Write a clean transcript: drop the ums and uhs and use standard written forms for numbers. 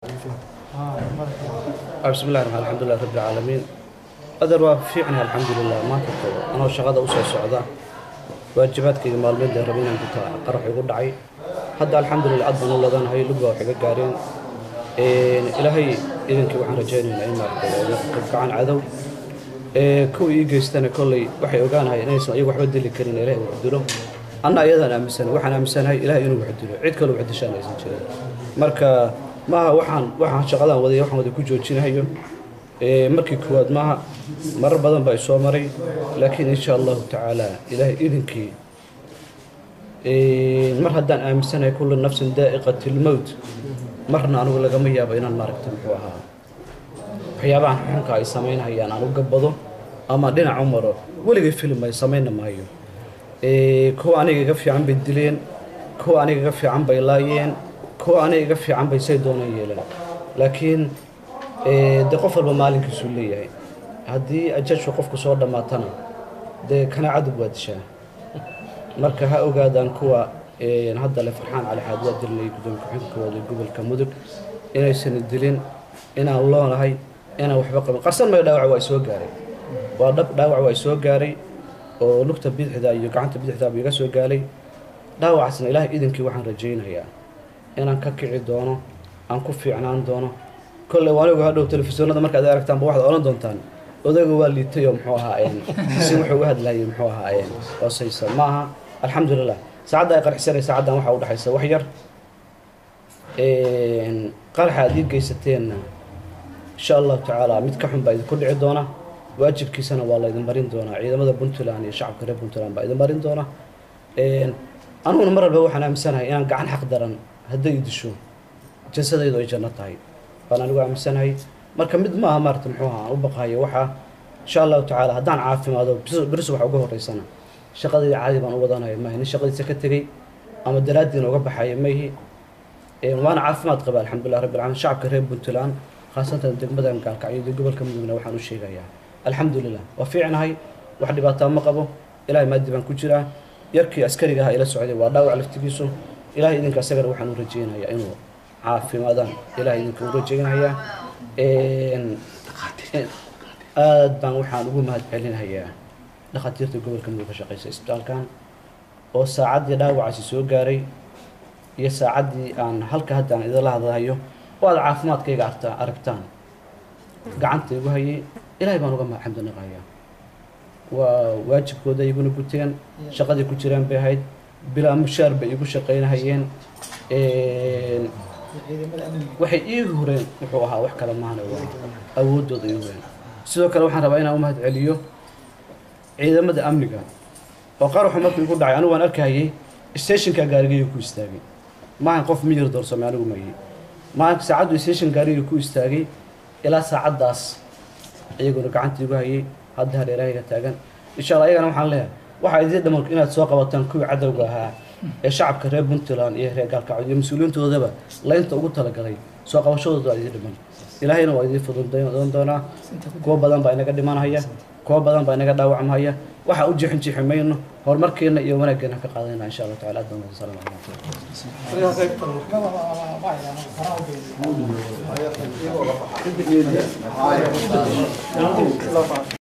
Bismillahi raxmaan, alxamdulilah rabbi alcaalamiin. Adar waa fiicnay, alxamdulilah. Maanta anoo shaqada usoo socda, waajibaadkayga maalmeed ee raba inaan guta, qarax igu dhacay. Hadda alxamdulilah aad baan u ladanahay, lug baa wax iga gaareen. Ilaahay idinkii waxaan rajaynaynaa in maaragtay gacan cadow kuwa ii geystana kolley waxay ogaanahay inaysan iyagu waxba dili karin, Ilaahay wax dilo. Anna ayadaan aaminsanahay, waxaan aaminsanahay Ilaahay inuu wax dilo, cid kaloo wax dishaan aysan jirin. Marka maaha waxaan shaqadaan waday, waxaan waday ku joojinahayo. Markii koowaad maaha, marar badan baa isoo maray, laakiin insha Allahu tacaala Ilaahay idinkii mar haddaan aaminsanahay kullu nafsin daa'iqati lmowt, marna anigu lagama yaabo inaan maaragta muxuu ahaa waxyaabahan xunka ay samaynahayaan aan u gabbado ama dhinac u maro. Weligay filim ay samayna maayo. Kuwa aniga iga fiican bay dileen, kuwa aniga iga fiican bay laayeen, kuwa aniga iga fiican bay say doonaan yeeleen, laakiin dee qof walba maalinkiisuu leeyahay. Haddii ajashu qofku soo dhammaatana, dee kana cadub waa dishaa. Marka ha ogaadaan kuwa hadda le Farxaan Cali Xaad waa dilnay, gudoomiye ku-xigeenka koowaad ee gobolka Mudug, inaysan dilin, inaan loonahay, inaan waxba qabin. Qarsan mayo, dhaawac waa isoo gaaray, waa dhab, dhaawac waa isoo gaaray oo lugta bidixda iyo gacanta bidixdaaba iga soo gaaray. Dhaawacaasna Ilaahay idinkii waxaan rajaynayaa inaan ka kici doono, aan ku fiicnaan doono. Kolley anigu hadhow telefisyoonada markaad aragtaanba waxaad odhan doontaan odayga waa liitay oo muxuu ahaa si wuxuu u hadlayay muxuu ahaa hoosaysa maaha. Alxamdulilah, saacadda ay qarxisanay saacaddan waxaa udhexaysa wax yar. Qaraxa aad ii geysateenna insha Allahu tacaala mid ka xun baa idinku dhici doona, waajibkiisana waa laydin marin doonaa. Ciidamada Puntland iyo shacabka reer Puntland baa idin marin doona. Aniguna mar walba waxaan aaminsanahay inaan gacan xaq daran hadday disho jasadaydu ay janno tahay baan anigu aaminsanahay. Marka mid maaha maarata muxuu ahaa aan u baqahayo waxaa. Insha Allahu tacaala haddaan caafimaado beris waxa uga horeysana shaqadayda caadi baan u wadanaya. Maahi nin shaqadiisa ka tegey ama daraaddiina uga baxaya mayhi. Waana caafimaad qaba, alxamdulilah rabbi alcaalamiin. Shacabka reer Puntland, khaasatan degmadan Gaalkacyo iyo gobolka Mudugna, waxaan u sheegayaa alxamdulilah waa fiicnahay, wax dhibaataa ma qabo, Ilahay maadi baan ku jiraa. Yarkii askariga ahaa ila socday waa dhaawac laftigiisu. Ilahay idinka isagana waxaan u rajeynayaa inuu caafimaadaan, Ilahay idinka u rajeynayaa. Aad baan waxaan ugu mahad celinayaa dhakhaatiirta gobolka Mudug ka shaqeysa isbitaalkan, oo saacaddii dhaawacaasi soo gaaray iyo saacaddii aan halka hadda aan idinla hadlahayo oo aad caafimaadkayga aragtaan gacanta igu hayay. Ilahay baan uga xamdinaqayaa. Waa waajibkooda iguna guteen, shaqadii ku jiraan bay ahayd, bilaa mushaar bay igu shaqaynahayeen. Waxay ii hureen wuxuu ahaa wax kale maahane, waa awooddooda ii hureen. Sidoo kale waxaan rabaa inaan u mahad celiyo ciidamada amniga oo qaraxu markuu igu dhacay anigu waan arkahayay, stationka gaarigayga ku istaagay. Maahan qof miyir doorsamay anigu mayi. Maalinka saacaddu station gaarigay ku istaagay ilaa saacaddaas iyaguna gacanta igu hayay, hadda hareerahayga taagan. Insha Allah ayagana waxaan leeyahay waxaa idiin dhaman inaad soo qabataan kuwii cadowga ahaa ee shacabka reer Puntland iyo reer Gaalkacyo iyo mas-uuliyiintoodaba laynta ugu talagalay. Soo qabashadooda waa idiin dhiman, Ilaahayna waa idiin fududayn doonaa. Kuwo badan baa inaga dhimanahaya, kuwo badan baa inaga dhaawacmahaya. Waxa u jixin jixi mayno, horumarkeena iyo wanaaggeena ka qaadanayna insha Allahu tacala. Aad baan salaam calaykum.